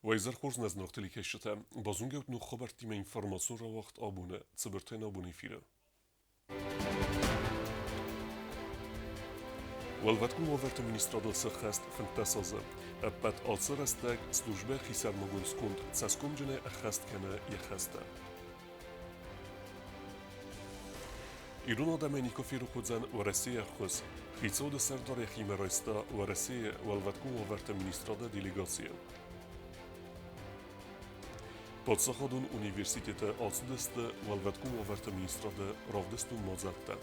Уӕ хорз нӕ зынаргъ телекӕсджытӕ, базонгӕут ног хабӕрттимӕ информацион рауагъд абоны цыбыртӕй нӕ абоны эфиры. Уӕлвӕткон уавӕрты министрадыл сӕххӕст 15 азы. Ӕппӕт ацы рӕстӕг службӕ хисӕрмагонд сконд цӕсгомджынӕй ӕххӕст кӕны йӕ хӕстӕ. Ирон адӕмӕй никуы ферох уыдзӕн Уӕрӕсейы ӕххуыс. Хицауады сӕрдар йӕхимӕ райста Уӕрӕсейы Уӕлвӕткон уавӕрты министрады делегацийы. Паддзахадон университеты ацыдысты Уӕлвӕткон уавӕрты министрады равдыстон мадзӕлттӕ.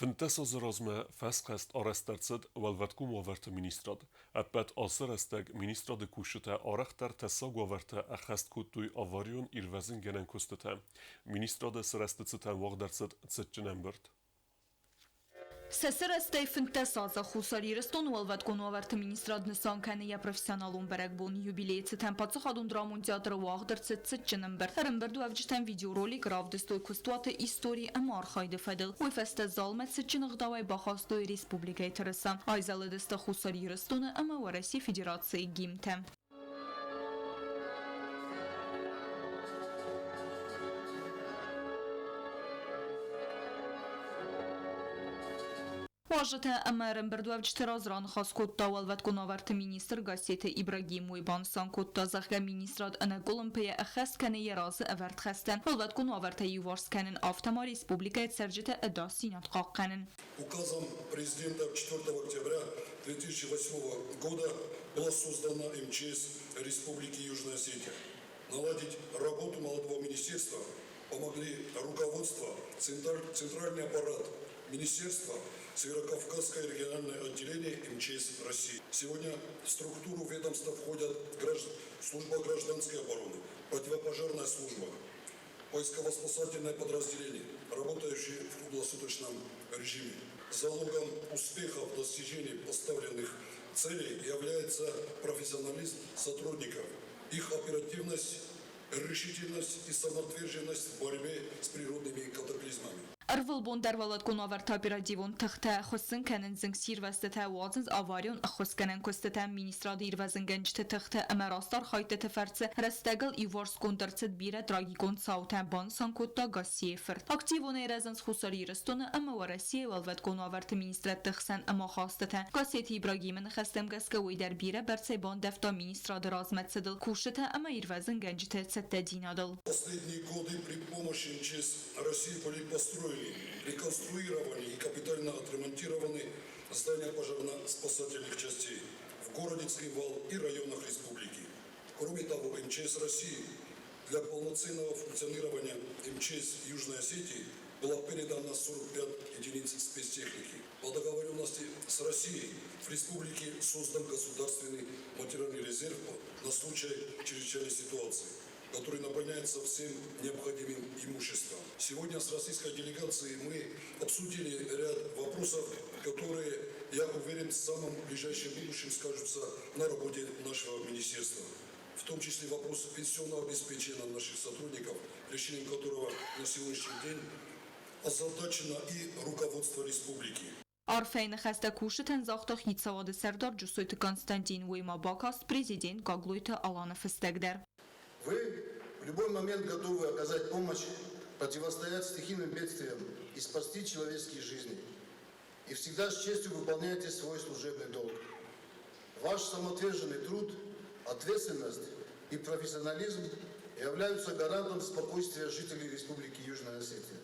15 азы размӕ фӕсхӕст арӕзт ӕрцыд Уӕлвӕткон уавӕрты министрад. Ӕппӕт ацы рӕстӕг министрады кусджытӕ арӕхдӕр тӕссаг уавӕртӕ ӕххӕст кодтой аварион ирвӕзынгӕнӕн куыстытӕ. Министрады сырӕзты цытӕн уагъд ӕрцыд цытджын ӕмбырд. Сӕ сырӕзтӕй 15 азы Хуссар Ирыстоны Уӕлвӕткон уавӕрты министрад нысан кӕны йӕ профессионалон бӕрӕгбон. Юбилейы цытӕн паддзахадон драмон театры уагъд ӕрцыд цытджын ӕмбырд. Ӕрӕмбырдуӕвджытӕн видеоролик равдыстой куыстуаты истори ӕмӕ архайды фӕдыл. Уый фӕстӕ залмӕ цытджын ӕгъдауӕй бахастой республикӕйы тырыса. Айзӕлыдысты Хуссар Ирыстоны ӕмӕ Уӕрӕсейы Федерацийы гимнтӕ. Уазджытӕ ӕмӕ ӕрӕмбырдуӕвджыты раз раныхас кодта уӕлвӕткон уавӕрты министр Гассеты Ибрагим. Уый банысан кодта, зӕгъгӕ, министрад ӕнӕкъуылымпыйӕ ӕххӕст кӕны йӕ разы ӕвӕрд хӕстӕ уӕлвӕткон уавӕртӕ иуварс кӕнын, афтӕ ма республикӕйы цӕрджыты ӕдасдзинад хъахъхъӕнын. Указом президента 4 октября 2008 года была создана МЧС Республики Южная Осетия. Наладить работу молодого министерства помогли руководство, центральный аппарат Министерства, Северокавказское региональное отделение МЧС России. Сегодня в структуру ведомства входят служба гражданской обороны, противопожарная служба, поисково-спасательное подразделение, работающее в круглосуточном режиме. Залогом успеха в достижении поставленных целей является профессионализм сотрудников, их оперативность, решительность и самоотверженность в борьбе с природными катаклизмами. Ӕрвылбон дӕр уӕлвӕткон уавӕрты оперативон тыхтӕ хуыссын кӕнынц зынгсирвӕзтытӕ, уадзынц аварион ӕххуысгӕнӕн куыстытӕ министрады ирвӕзынгӕнджыты тыхты ӕмӕ раст архайдтыты фӕрцы рӕстӕгыл иуварсгонд ӕрцыд бирӕ трагикон цаутӕ, банысан кодта Гассийы фырт. Активонӕй рӕзынц Хуссар Ирыстоны ӕмӕ Уӕрӕсейы уӕлвӕткон уавӕрты министрӕдты хсӕн ӕмахастытӕ. Гассеты Ибрагимы ныхӕстӕм гӕсгӕ уый дӕр бирӕ бӕрцӕй бандӕвта министрады размӕцыдыл, кусджытӕ ӕмӕ ирвӕзынгӕнджыты цӕттӕдзинадыл. Последние годы при помощи МЧС России были построены, реконструированы и капитально отремонтированы здания пожарно-спасательных частей в городе Цхинвал и районах республики. Кроме того, МЧС России для полноценного функционирования МЧС Южной Осетии была передана 45 единиц спецтехники. По договоренности с Россией в республике создан государственный материальный резерв на случай чрезвычайной ситуации, который наполняется всем необходимым имуществом. Сегодня с российской делегацией мы обсудили ряд вопросов, которые, я уверен, в самом ближайшем будущем скажутся на работе нашего министерства. В том числе вопрос пенсионного обеспечения наших сотрудников, решением которого на сегодняшний день озадачено и руководство республики. Арфӕйы ныхӕстӕ кусджытӕн загъта хицауады сӕрдар Джусойты Константин, уый ма бакаст президент Гаглойты Аланы фыстӕг дӕр. Вы в любой момент готовы оказать помощь, противостоять стихийным бедствиям и спасти человеческие жизни. И всегда с честью выполняете свой служебный долг. Ваш самоотверженный труд, ответственность и профессионализм являются гарантом спокойствия жителей Республики Южная Осетия.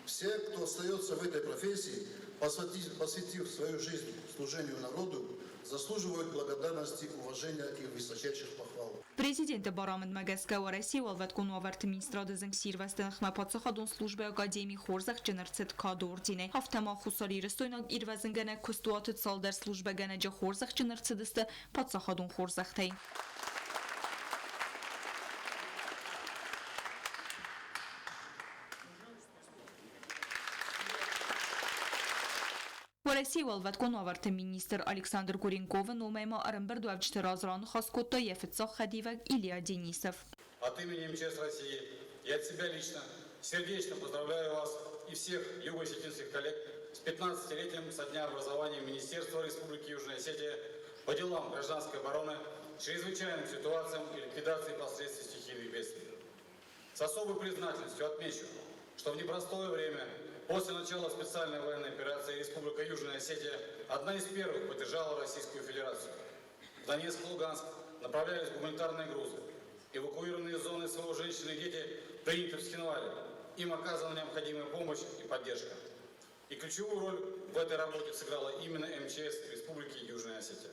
Все, кто остается в этой профессии, посвятив свою жизнь служению народу, заслуживают благодарности, уважения и высочайших похвал. Президенты барамындмӕ гӕсгӕ Уӕрӕсейы уӕлвӕткон уавӕрты министрады зынгсирвӕзты ныхмӕ паддзахадон службӕйы академи хорзӕхджын ӕрцыд кады орденӕй. Афтӕ ма хуссарирыстойнаг ирвӕзынгӕнӕг куыстуаты цалдӕр службӕгӕнӕджы хорзӕхджын ӕрцыдысты паддзахадон хорзӕхтӕй. Уӕрӕсейы Уӕлвӕткон уавӕрты министр Александр Гуренковы номӕй ма ӕрӕмбырдуӕвджыты раз раныхас кодта йӕ фыццаг хӕдивӕг Илья Денисов. От имени МЧС России и от себя лично сердечно поздравляю вас и всех юго-осетинских коллег с 15-летием со дня образования Министерства Республики Южная Осетия по делам гражданской обороны, чрезвычайным ситуациям и ликвидации последствий стихийных бедствий. С особой признательностью отмечу, что в непростое время после начала специальной военной операции Республика Южная Осетия одна из первых поддержала Российскую Федерацию. В Донецк и Луганск направлялись гуманитарные грузы. Эвакуированные из зоны СВО женщины и дети приняты в Цхинвале. Им оказана необходимая помощь и поддержка. И ключевую роль в этой работе сыграла именно МЧС Республики Южная Осетия.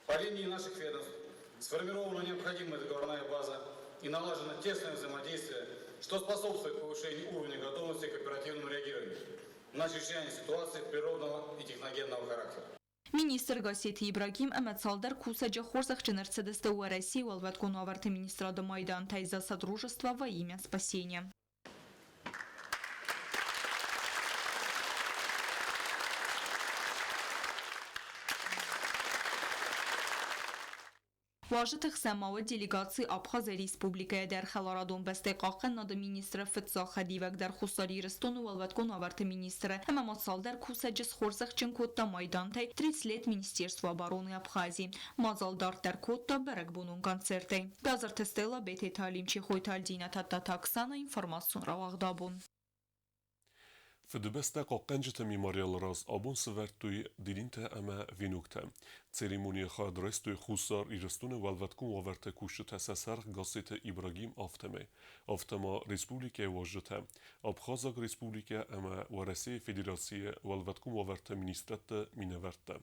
По линии наших ведомств сформирована необходимая договорная база и налажено тесное взаимодействие, что способствует повышению уровня готовности к оперативному реагированию на чрезвычайные ситуации природного и техногенного характера. Министр Гассеты Ибрагим ӕмӕ цалдӕр кусӕджы хорзӕхджын ӕрцыдысты Уӕрӕсейы Уӕлвӕткон уавӕрты министрады майдантӕй «За содружество во имя спасения». Уазджыты хсӕн ма уыд делегаци Абхазы Республикӕйӕ дӕр хӕларадон бӕстӕйы хъахъхъӕнынады министры фыццаг хӕдивӕг дӕр Хуссар Ирыстоны уӕлвӕткон уавӕрты министры ӕмӕ ма цалдӕр кусӕджы схорзӕхджын кодта майдантӕй «Тридцать лет Министерству обороны Абхазии». Мадзал дарддӕр кодта бӕрӕгбонон концертӕй. Газарты Стелла, Бететы Алим, Чехойты Альдинӕ, Тадтаты Оксана, информацион рауагъд абон. Фыдыбӕстӕ хъахъхъӕнджыты мемориалы раз абон сӕвӕрдтой дидинтӕ ӕмӕ веноктӕ. Церемонийы хайад райстой Хуссар Ирыстоны уӕлвӕткон уавӕрты кусджытӕ сӕ сӕргъ Гасситы Ибрагим афтӕмӕй. Афтӕ ма республикӕйы уазджытӕ, Абхазаг Республикӕ ӕмӕ Уӕрӕсейы Федерацийы уӕлвӕткон уавӕрты министрадты минӕвӕрттӕ.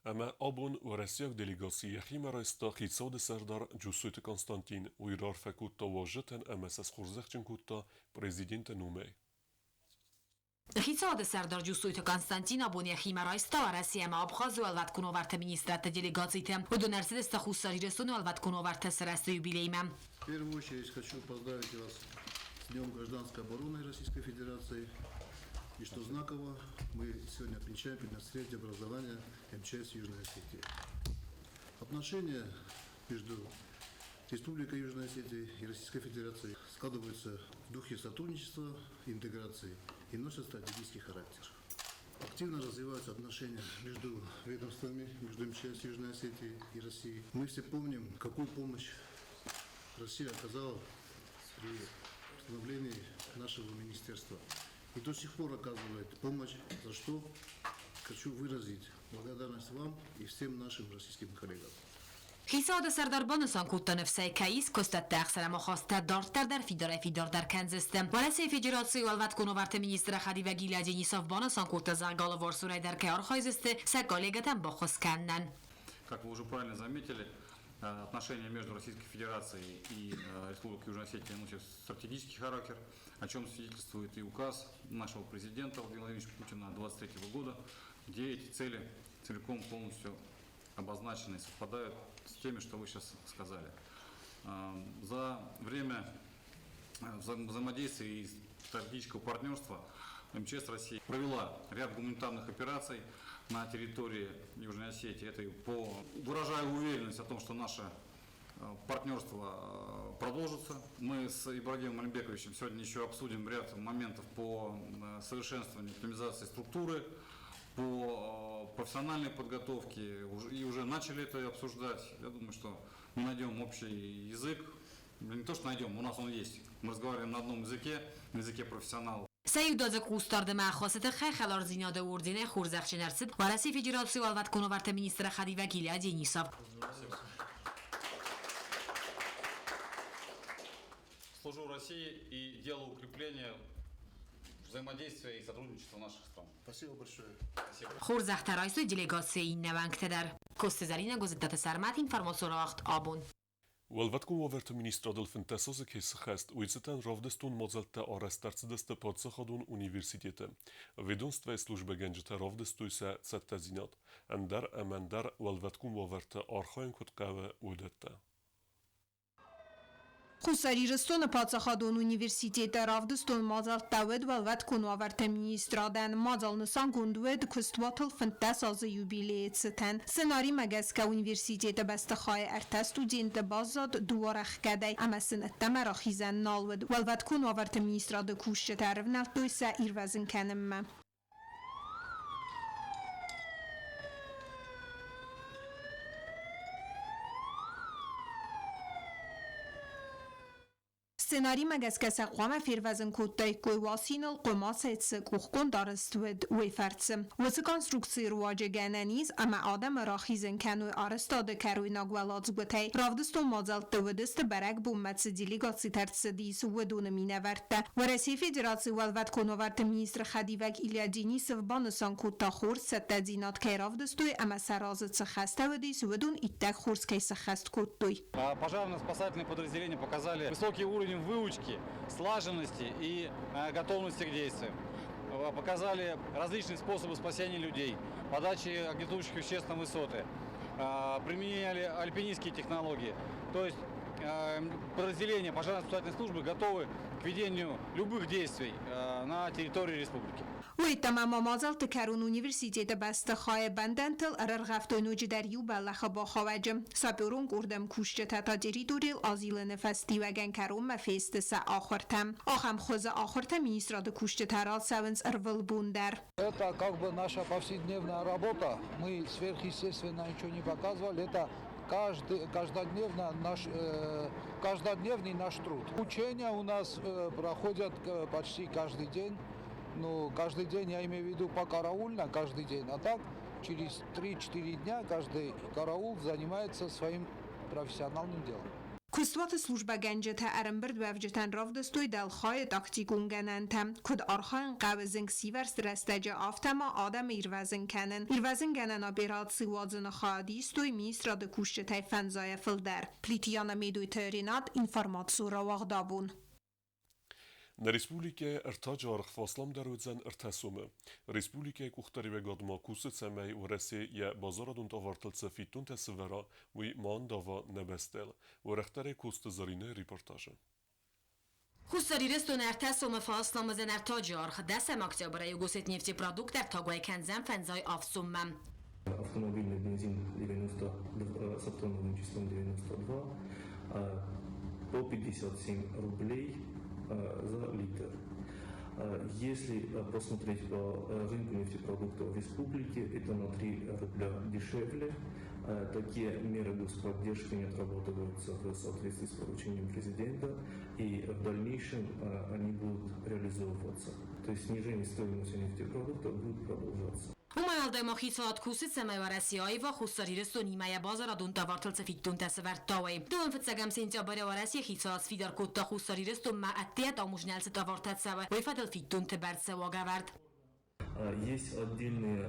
Ӕмӕ абон уӕрӕсейаг делегаци йӕхимӕ райста хицауады сӕрдар Джусойты Константин. Уый раарфӕ кодта уазджытӕн ӕмӕ сӕ схорзӕхджын кодта президенты номӕй. Хицауады сӕрдар Джусойты Константин абон йӕхимӕ райста Уӕрӕсе ӕмӕ Абхазы уӕлвӕткон уавӕрты министрадты делегацитӕ. Уыдон ӕрцыдысты Хуссар Ирыстоны уӕлвӕткон уавӕрты сырӕзты юбилеймӕ. В первую очередь хочу поздравить вас с Днем гражданской обороны Российской Федерации. И что знаково, мы сегодня отмечаем 15-летие образования МЧС Южной Осетии. Отношения между Республикой Южная Осетия и Российской Федерацией складываются в духе сотрудничества, интеграции и носят стратегический характер. Активно развиваются отношения между ведомствами, между МЧС Южной Осетии и Россией. Мы все помним, какую помощь Россия оказала при становлении нашего министерства. И до сих пор оказывает помощь, за что хочу выразить благодарность вам и всем нашим российским коллегам. Хицауады сӕрдар банысан кодта ныфсӕй кӕй ис, куыстӕтты ӕхсӕн ӕмахастытӕ дарддӕр дӕр фидарӕй-фидардӕр кӕндзысты. Уӕрӕсейы Федерацийы уӕлвӕткон уавӕрты министры хӕдивӕг Илья Денисов банысан кодта, зӕгъгӕ, алыварсонӕй дӕр кӕй архайдзысты сӕ коллегӕтӕн баххуыс кӕнынӕн. Как вы уже правильно заметили, отношения между Российской Федерацией и Республикой Южная Осетия носят стратегический характер, о чем свидетельствует и указ нашего президента Владимира Владимировича Путина 2023 года, где эти цели целиком полностью обозначены и совпадают с теми, что вы сейчас сказали. За время взаимодействия и стратегического партнерства МЧС России провела ряд гуманитарных операций на территории Южной Осетии. Это и по... Выражаю уверенность о том, что наше партнерство продолжится. Мы с Ибрагимом Алимбековичем сегодня еще обсудим ряд моментов по совершенствованию, оптимизации структуры, по профессиональной подготовке и уже начали это обсуждать. Я думаю, что мы найдем общий язык. Не то, что найдем, у нас он есть. Мы разговариваем на одном языке, на языке профессионалов. Сӕ иудадзыг хъусдарды ӕмӕ ӕххуысы тыххӕй хӕлардзинады орденӕй хорзӕхджын ӕрцыд Уӕрӕсейы Федерацийы уӕлвӕткон уавӕрты министры хӕдивӕг Илья Денисов. Служу России и делу укрепления взаимодействия и сотрудничества наших стран. Спасибо большое. Спасибо. Хорзӕхтӕ райстой делегацийы иннӕ уӕнгтӕ дӕр. Коцты Зӕринӕ, Гуызыттаты Сӕрмӕт, информацион рауагъд Абон. Уӕлвӕткон уавӕрты министрадыл 15 азы кӕй сыххӕст, уый цытӕн равдыстон мадзӕлттӕ арӕзт ӕрцыдысты паддзахадон университеты. Ведомствӕйы службӕгӕнджытӕ равдыстой сӕ цӕттӕдзинад, ӕндӕр ӕмӕ ӕндӕр уӕлвӕткон уавӕрты архайын куыд хъӕуы, уыдӕттӕ. Хуссар Ирыстоны паддзахадон университеты равдыстон мадзӕлттӕ уӕд Уӕлвӕткон уавӕрты министрадӕн. Мадзал нысангонд уыд куыстуатыл 15 азы юбилейы цытӕн. Сценаримӕ гӕсгӕ университеты бӕстыхайы ӕртӕ студенты баззад дуарӕхгӕдӕй ӕмӕ сын ӕддӕмӕ рахизӕн нал уыд. Уӕлвӕткон уавӕрты министрады кусджытӕ ӕрывнӕлдтой сӕ ирвӕзын кӕнынмӕ. Сценаримӕ гӕсгӕ сӕ хъуамӕ фервӕзын кодтаиккой уасиныл, хъуымацӕй цы къухконд арӕзт уыд, уый фӕрцы. Уыцы конструкцийы руаджы гӕнӕн ис ӕмӕ адӕмы рахизын кӕной арӕзтады кӕройнаг уӕладзгуытӕй. Равдыстон мадзӕлтты уыдысты бӕрӕгбонмӕ цы делегацитӕ ӕрцыдис, уыдоны минӕвӕрттӕ. Уӕрӕсейы Федерацийы уӕлвӕткон уавӕрты министры хӕдивӕг Илья Денисов банысан кодта, хорз цӕттӕдзинад кӕй равдыстой ӕмӕ сӕ разы цы хӕстӕ уыдис, уыдон иттӕг хорз кӕй сӕххӕст кодтой. Пожарно-спасательные подразделения показали высокий уровень выучки, слаженности и готовности к действиям. Показали различные способы спасения людей, подачи огнетушащих веществ на высоты, применяли альпинистские технологии. То есть подразделения пожарно-спасательной службы готовы к ведению любых действий на территории республики. Уый-йеддӕмӕ ма мадзӕлтты кӕрон университеты бӕстыхайы бӕндӕнтыл ӕрӕргъӕвтой ноджыдӕр иу бӕллӕхы бахауӕджы. Саперон къорды ӕмкусджытӕ та территорийыл азилыны фӕстиуӕгӕн кӕронмӕ фесты сӕ ахуыртӕ. Ахӕм хуызы ахуыртӕ министрады кусджытӕ рацӕуынц ӕрвылбон дӕр. Это как бы наша повседневная работа. Мы сверхъестественно ничего не показывали. Это каждый, каждодневно наш, каждодневный наш труд. Учения у нас проходят почти каждый день. Ну, каждый день, я имею в виду покараульно каждый день, а так через 3-4 дня каждый караул занимается своим профессиональным делом. Куыстуаты службӕгӕнджытӕ ӕрӕмбырдуӕвджытӕн равдыстой дӕлхайы тактикон гӕнӕнтӕ, куыд архайын хъӕуы зынгсивӕрзт рӕстӕджы, афтӕ ма адӕмы ирвӕзын кӕнын. Ирвӕзынгӕнӕн операци уадзыны хайад истой министрады кусджытӕй фӕндзайӕ фылдӕр. Плиты Яна, Медойты Ренат, информацион рауагъд Абон. Нӕ республикӕйы ӕртаджы аргъ фӕасламдӕр уыдзӕн ӕртӕ сомы. Республикӕйы къухдариуӕгад ма кусы, цӕмӕй Уӕрӕсе йӕ базарадон товартыл цы фиддонтӕ сывӕра, уый ма ӕндава нӕ бӕстӕйыл. Уӕрӕхдӕрӕй Коцты Зӕринӕйы репортажы. Хуссар Ирыстоны ӕртӕ сомы фӕаслам уыдзӕн ӕртаджы аргъ. Дӕсӕм октябрӕй Югосетнефтепродукт ӕртагуӕй кӕндзӕн фӕндзай авд соммӕ. Автомобильный бензин 90, с октановым числом 92 по 57 рублей за литр. Если посмотреть по рынку нефтепродуктов в республике, это на 3 рубля дешевле. Такие меры господдержки не отрабатываются в соответствии с поручением президента, и в дальнейшем они будут реализовываться. То есть снижение стоимости нефтепродуктов будет продолжаться. Уымӕй уӕлдай ма хицауад кусы, цӕмӕй Уӕрӕсе аива Хуссар Ирыстонимӕ йӕ базарадон товартыл цы фиддонтӕ сӕвӕрдта, уый. Дыууын фыццӕгӕм сентябры Уӕрӕсейы хицауад сфидар кодта Хуссар Ирыстонмӕ ӕддейӕ таможнӕйыл цы товартӕ цӕуы, уый фӕдыл фиддонты бӕрцы уагӕвӕрд. Есть отдельные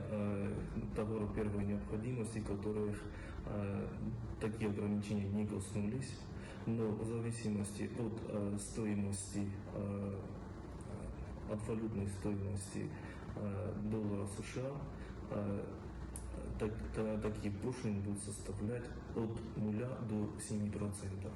товары первой необходимости, которых такие ограничения не коснулись, но в зависимости от стоимости, от валютной стоимости доллара США, такие пошлины будут составлять от 0 до 7%.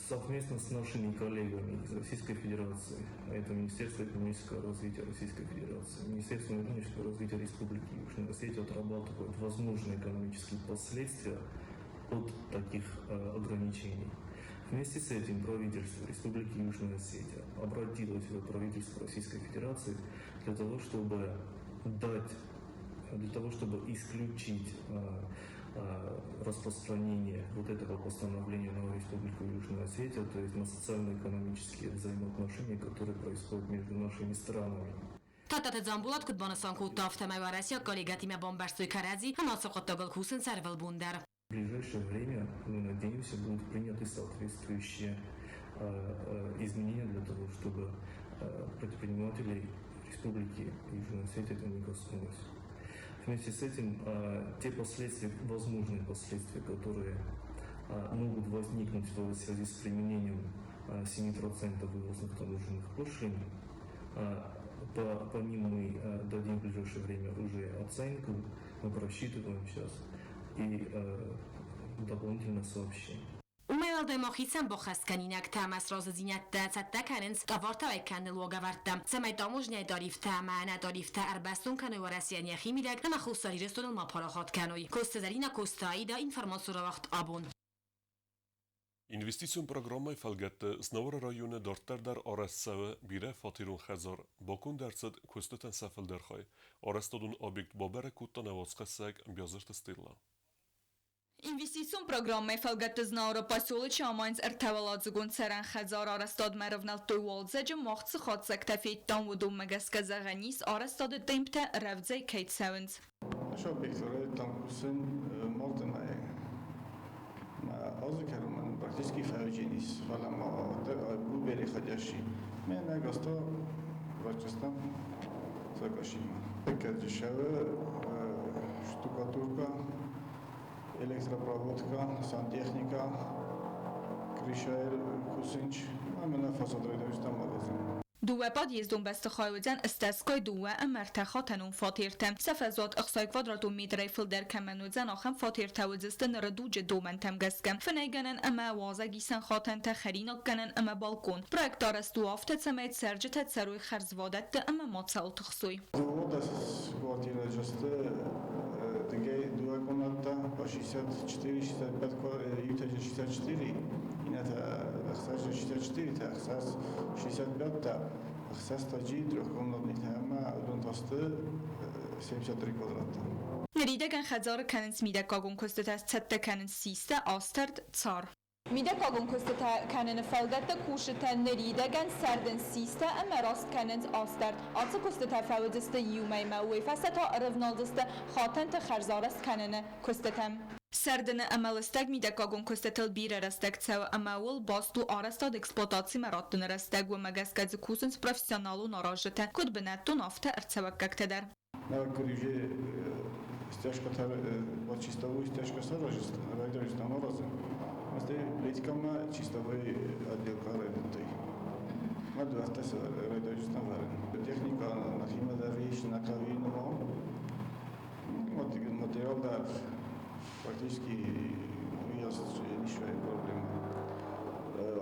Совместно с нашими коллегами из Российской Федерации, а это Министерство экономического развития Российской Федерации, Министерство экономического развития Республики Южная Осетия отрабатывают возможные экономические последствия от таких ограничений. Вместе с этим правительство Республики Южная Осетия обратилось в правительство Российской Федерации для того, чтобы дать, для того, чтобы исключить распространение вот этого постановления на Республику Южная Осетия, то есть на социально-экономические взаимоотношения, которые происходят между нашими странами. Тадтаты Дзамболат куыд банысан кодта, афтӕмӕй уӕрӕсейаг коллегӕтимӕ бамбӕрстой кӕрӕдзи ӕмӕ ацы хъуыддагыл кусынц ӕрвылбон дӕр. В ближайшее время, мы надеемся, будут приняты соответствующие изменения для того, чтобы предпринимателей Республики Южная Осетия это не коснулось. Вместе с этим те последствия, возможные последствия, которые могут возникнуть в связи с применением 7% вывозных таможенных пошлин, по ним мы дадим в ближайшее время уже оценку, мы просчитываем сейчас и дополнительно сообщим. Уымӕй уӕлдай ма хицӕн баххӕсткӕнинӕгтӕ ӕмӕ сразыдзинӕдтӕ цӕттӕ кӕнынц товартӕ уӕй кӕныны уагӕвӕрдтӕ, цӕмӕй таможнӕйы тарифтӕ ӕмӕ ӕнӕ тарифтӕ ӕрбӕстон кӕной Уӕрӕсейӕн йӕхи мидӕг ӕмӕ Хуссар Ирыстоныл ма парахат кӕной. Коцты Зӕринӕ, Коцты Аида, информацион рауагъд абон. Инвестицион программӕйы фӕлгӕтты Знауыры районы дарддӕр дӕр арӕзт цӕуы бирӕфатерон хӕдзар, баконд ӕрцыд куыстытӕн сӕ фылдӕр хай. Арӕзтадон объект бабӕрӕг кодта нӕ уацхӕссӕг Биазырты Стелла. Инвестицион программӕйы фӕлгӕтты Знауыры поселочы амайынц ӕртӕуӕладзыгон цӕрӕн хӕдзар. Арӕзтадмӕ ӕрӕвнӕлдтой уалдзӕджы, мах цы хатдзӕгтӕ федтам, уыдонмӕ гӕсгӕ зӕгъӕн ис, арӕзтады темптӕ рӕвдзӕй кӕй цӕуынц. Наш объект райдыдтам кусын марты мӕйы. Мӕ азы кӕронмӕ практически фӕуджен ис, фӕлӕ ма был переходящий. Мӕнӕ гӕсгӕ врачыстӕм Саакашвили. Тӕккӕ дешевы штукатурка, электропроводка, сантехника, крышайы кусынч, ӕмӕ фасад райдайдзыстӕм аразын. Дыууӕ подъездон бӕстыхай уыдзӕн ӕстӕсгай дыууӕ ӕмӕ ӕртӕхатӕнон фатертӕ. Сӕ фӕзуат 60 квадратон метрӕй фылдӕр кӕмӕн уыдзӕн, ахӕм фатертӕ уыдзысты ныры дуджы домӕнтӕм гӕсгӕ. Фынӕйгӕнӕн ӕмӕ уазӕгисӕн хатӕнтӕ, хӕринаггӕнӕн ӕмӕ балкон. Проект арӕзт у афтӕ, цӕмӕй цӕрджытӕ цӕрой хӕрзвадӕтты ӕмӕ мацӕуыл тыхсой. Дыууадӕс квартирӕджы сты дыгай дыууӕ комнаттӕ по 64, 65, иутӕ 64, иннӕтӕ ӕхсӕз 64, та ӕхсӕз 65 та ӕхсӕз таджи трехкомнатныйтӕ ӕмӕ уыдон та сты 73 квадрата. Ныридӕгӕн хӕдзары кӕнынц мидӕггагон куыстытӕ, цӕттӕ кӕнынц систӕ, астӕрд, цар. Мидӕггагон куыстытӕ кӕныны фӕлгӕтты кусджытӕ ныридӕгӕн сӕрдынц систӕ ӕмӕ раст кӕнынц астӕрд. Ацы куыстытӕ фӕуыдзысты иу мӕймӕ, уый фӕстӕ та ӕрывналдзысты хатӕнты хӕрзарӕзт кӕныны куыстытӕм. Сӕрдыны ӕмӕ лыстӕг мидӕггагон куыстытыл бирӕ рӕстӕг цӕуы ӕмӕ уыл баст у арӕзтад эксплуатацимӕ раттыны рӕстӕг, уымӕ гӕсгӕ дзы кусынц профессионалон аразджытӕ, куыд бынӕттон, афтӕ ӕрцӕуӕггӕгтӕ дӕр. Нырыккон стяжка вот чистовую стяжка райдайдзыстӕм аразын. Стӕй плиткӕмӕ чистовой отделка райдыдтой. Мӕ дуӕрттӕ райдайдзыстӕм вӕрын. Техника нӕхимӕ дӕр ис, нӕ хъӕуы нырма. Материал дӕр практически есть ничего проблема.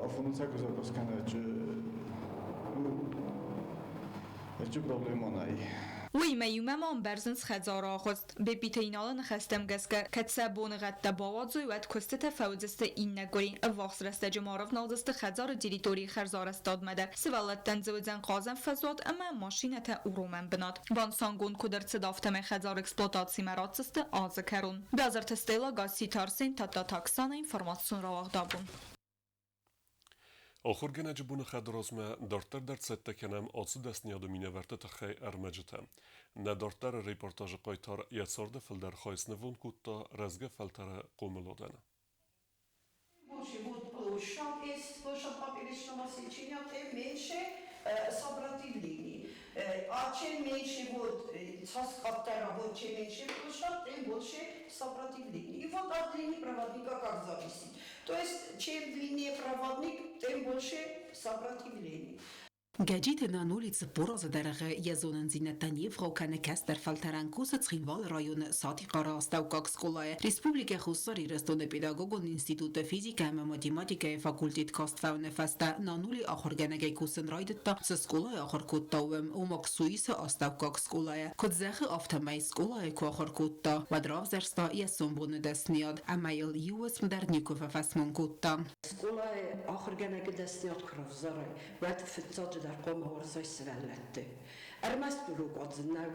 Афонын сӕ куы заказ кӕнӕ, чи проблема нӕй. Уыимӕ иумӕ ма ӕмбӕрзынц хӕдзары агъуыст. Беппиты Иналы ныхӕстӕм гӕсгӕ, кӕд сӕ боныгъӕдтӕ бауадзой, уӕд куыстытӕ фӕуыдзысты иннӕ къуыри. Ӕввахс рӕстӕджы ма рывналдзысты хӕдзары территорийы хӕрзарӕзтадмӕ дӕр. Сывӕллӕттӕн дзы уыдзӕн хъазӕн фӕзуат ӕмӕ машинӕтӕ уромӕн бынат. Банысангонд куыд ӕрцыд, афтӕмӕй хӕдзар эксплуатацимӕ ратдзысты азы кӕрон. Бязырты Стелла, Гасситы Арсен, Тадтаты Оксана, информацион рауагъд абон. Ахуыргӕнӕджы боны хӕдразмӕ дарддӕр дӕр цӕттӕ кӕнӕм ацы дӕсныйады минӕвӕртты тыххӕй ӕрмӕджытӕ. Нӕ дарддӕры репортажы хъайтар йӕ царды фылдӕр хай снывонд кодта рӕзгӕ фӕлтӕры хъомыладӕн. Больше будет площадь есть, площадь поперечного сечения, тем меньше сопротивление. А чем меньше вот вот чем меньше площадь, тем больше сопротивление. И вот от длины проводника как зависит. То есть чем длиннее проводник, тем больше сопротивление. Гӕджиты Нанули 40 азы дӕргъы йӕ зонындзинӕдтӕ не вгъау кӕны кӕстӕр фӕлтӕрӕн, кусы Цхинвалы районы Сатихъары астӕуккаг скъолайы, Республикӕ Хуссар Ирыстоны педагогон институты физикӕ ӕмӕ математикӕйы факультет каст фӕуыны фӕстӕ Нанули ахуыргӕнӕгӕй кусын райдыдта, цы скъолайы ахуыр кодта, уым, ома Ксуисы астӕуккаг скъолайы. Куыд зӕгъы, афтӕмӕй скъолайы куы ахуыр кодта, уӕд равзӕрста йӕ сомбоны дӕсныйад ӕмӕ йыл иу уысм дӕр никуы фӕфӕсмон кодта. Скъолайы ахуыргӕнӕджы дӕсныйад куы равзарай, уӕд фыццаджыдӕр хъуамӕ уарзай сывӕллӕтты. Ӕрмӕст урок уадзын нӕу,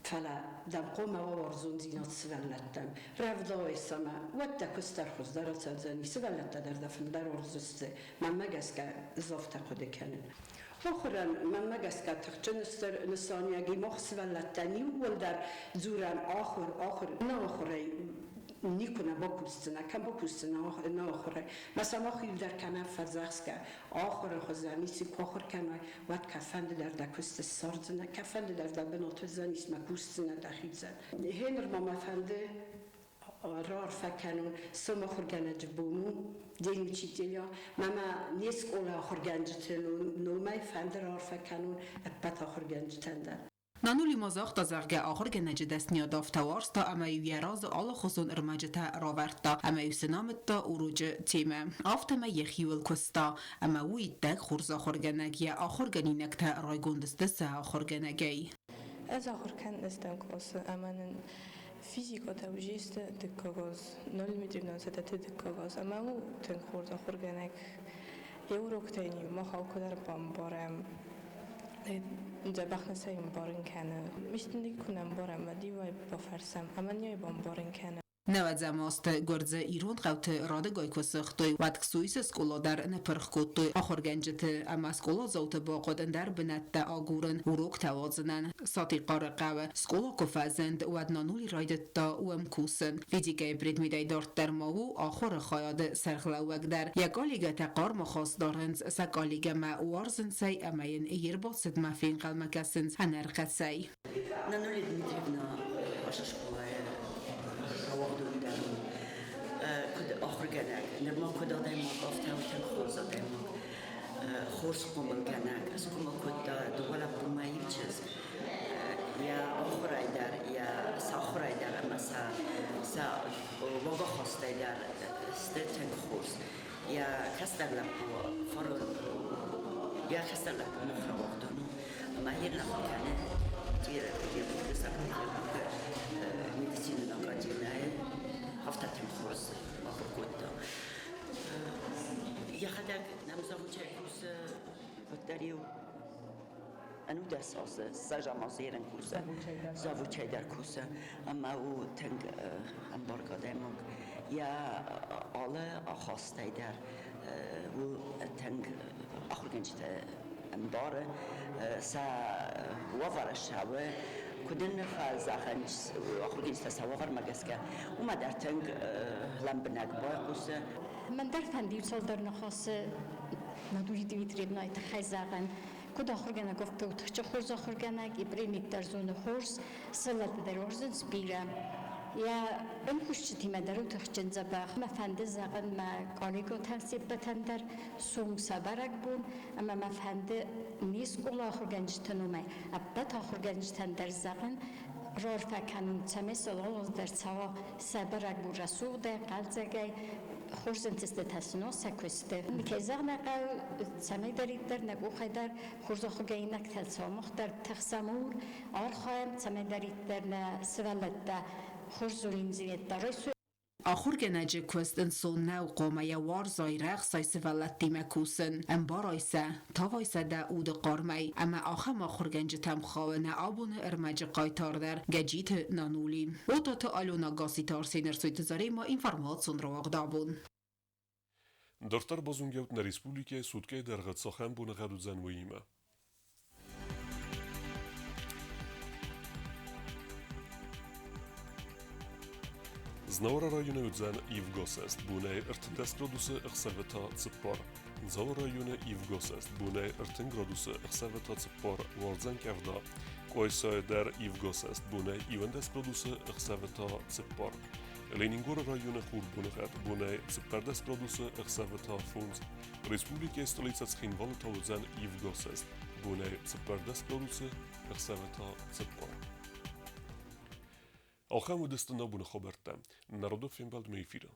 фӕлӕ дӕм хъуамӕ уа уарзондзинад сывӕллӕттӕм. Рӕвдауай сӕ ӕмӕ уӕд дӕ куыст дӕр хуыздӕр ацӕудзӕни, сывӕллӕттӕ дӕр дӕ фылдӕр уарздзысты. Мӕнмӕ гӕсгӕ ӕз афтӕ хъуыды кӕнын. Ахуырӕн, мӕнмӕ гӕсгӕ, тыхджын стыр нысаниуӕг и мах сывӕллӕттӕн иууылдӕр дзурӕм ахуыр, ахуыр, нӕ ахуырӕй. Никуы нӕ бакусдзынӕ, кӕм бакусдзынӕ нӕ ахуырӕй. Мӕ сӕ мах иу дӕр кӕнӕм фӕдзӕхсгӕ, ахуыры хуызӕн ници куы ахуыр кӕнай, уӕд кӕфӕнды дӕр дӕ куысты ссардзынӕ, кӕфӕнды дӕр дӕ бынат уыдзӕнис мӕ кусдзынӕ дӕхицӕн. Гъеныр ма мӕ фӕнды раарфӕ кӕнун сом ахуыргӕнӕджы бон у, День учителя. Мӕ ма не скъола ахуыргӕнджыты номӕй фӕнды раарфӕ кӕнун ӕппӕт ахуыргӕнджытӕн дӕр. Нанули ма загъта, зӕгъгӕ, ахуыргӕнӕджы дӕсныйад афтӕ уарзта ӕмӕ-иу йӕ разы алыхуызон ӕрмӕджытӕ равӕрдта ӕмӕ-иу сын амыдта урочы темӕ. Афтӕмӕй йӕхиуыл куыста, ӕмӕ у иттӕг хорз ахуыргӕнӕг, йӕ ахуыргӕнинӕгтӕ райгонд сты сӕ ахуыргӕнӕгӕй. Ӕз ахуыр кӕнын ӕстӕм къласы ӕмӕ нын физикӕтӕ уыдысты дыккаг аз, 0,90 дыккаг аз ӕмӕ у тынг хорз ахуыргӕнӕг. Йӕ уроктӕ йын-иу мах алкуыдӕр бамбарӕм. Дзӕбӕх нӕ сӕ ӕмбарын кӕны. Исты куы нӕ ӕмбарӕм, уӕд-иу ӕй бафӕрсӕм ӕмӕ нын ӕй бамбарын кӕны. Нӕуӕдзӕм азты гуырдзы ирон хъӕуты радыгай куы сыгътой, уӕд Ксуисы скъола дӕр ныппырх кодтой ахуыргӕнджыты ӕмӕ скъоладзауты бахъуыд ӕндӕр бынӕттӕ агурын, уроктӕ уадзынӕн. Сатихъары хъӕуы скъола куы фӕзынд, уӕд Нанули райдыдта уым кусын. Физикӕйы предметӕй дарддӕр ма у ахуыры хайады сӕргълӕууӕг дӕр. Йӕ коллегӕтӕ хъармы хос дарынц, сӕ коллегӕмӕ уарзынц ӕй ӕмӕ йын йе рбацыдмӕ фенхъӕлмӕ кӕсынц ӕнӕрхъӕцӕй. Нанули Дмитриевна ацы скъолайы рауагъдон дӕр у куыд ахуыргӕнӕг, нырма куыд адӕймаг, афтӕ у тынг хорз адӕймаг, хорз хъомылгӕнӕг. Схъомыл кодта дыууӕ лӕппумӕ иу чызг. Йӕ ахуырӕй дӕр, йӕ сахуырӕй дӕр ӕмӕ сӕ уагахастӕй дӕр сты тынг хорз. Йӕ кӕстӕр лӕппу фарон йӕ кӕстӕр лӕппу мах рауагъдон у ӕмӕ йе нахуыр кӕны Петербургы, Санкт-Петербургы медицинон академийы. Афтӕ тынг хорз ахуыр кодта. Йӕхӕдӕг нӕм завучӕй кусы, уӕддӕр-иу ӕнудӕс азы, ссӕдзӕм азы ерын кусы, завучӕй дӕр кусы ӕмӕ у тынг ӕмбаргӕ адӕймаг. Йӕ алы ахастӕй дӕр у тынг ахуыргӕнджытӕ ӕмбары, сӕ уавӕры ссӕуы, куыд ын фӕзӕгъынц ахуыргӕнджытӕ сӕ уавӕрмӕ гӕсгӕ, уымӕ дӕр тынг лӕмбынӕг байхъусы. Мӕн дӕр фӕнды иу-цалдӕр ныхасы Надули Дмитриевнайы тыххӕй зӕгъын. Куыд ахуыргӕнӕг, афтӕ у тыхджын хорз ахуыргӕнӕг, йӕ премит дӕр зоны хорз, сывӕллӕтты дӕр уарзынц бирӕ. Йӕ ӕмкусджытимӕ дӕр у тыхджын дзӕбӕх. Мӕ фӕнды зӕгъын мӕ коллегӕтӕн се ппӕтӕн дӕр сом сӕ бӕрӕгбон ӕмӕ мӕ фӕнды не скъола ахуыргӕнджыты номӕй ӕппӕт ахуыргӕнджытӕн дӕр зӕгъын, раарфӕ кӕнун, цӕмӕй сӕ дӕр цӕуа сӕ бӕрӕгбон рӕсугъдӕй, хъӕлдзӕгӕй, хорз ӕнтыстытӕ сын сӕ куысты. Кӕй зӕгъын ӕй хъӕуы, цӕмӕйдӕриддӕр нӕ къухӕй дӕр хорз ахуыргӕнинӕгтӕ цомах дӕр тыхсӕм архайӕм, цӕмӕйдӕриддӕр нӕ сывӕллӕттӕ хорз зониндзинӕдтӕ райсой. Ахуыргӕнӕджы куыст ӕнцон нӕу, хъуамӕ йӕ уарзай, рӕхсай сывӕллӕттимӕ кусын, ӕмбарай сӕ, тавай сӕ дӕ уды хъармӕй. Ӕмӕ ахӕм ахуыргӕнджытӕм хауы нӕ абоны ӕрмӕджы хъайтар дӕр Гӕджиты Нанули. Ототы Алена Гасситы Арсен Ӕрсойты Заремӕ информацион рауагъд абон. Дарддӕр базонгӕут нӕ республикӕйы суткӕйы дӕргъы цахӕм боныгъӕд уыдзӕн, уыимӕ. Знауыры районы уыдзӕн ивгосӕст бонӕй 13 градусы, ӕхсӕвы та 4. Дзауы районы ивгосӕст бонӕй 30 градусы, ӕхсӕвы та 4, уардзӕн къӕвда. Къуайсайы дӕр ивгосӕст бонӕй 11 градусы, ӕхсӕвы та 4. Ленингоры районы хурбоныгъӕд бонӕй 14 градусы, ӕхсӕвы та 5. Республикӕйы столицӕ Цхинвалы та уыдзӕн ивгосӕст бонӕй 14 градусы, ӕхсӕвы та 4. Ахӕм уыдысты нӕ боны хабӕрттӕ. Народов фембӕлдмӕ эфиры.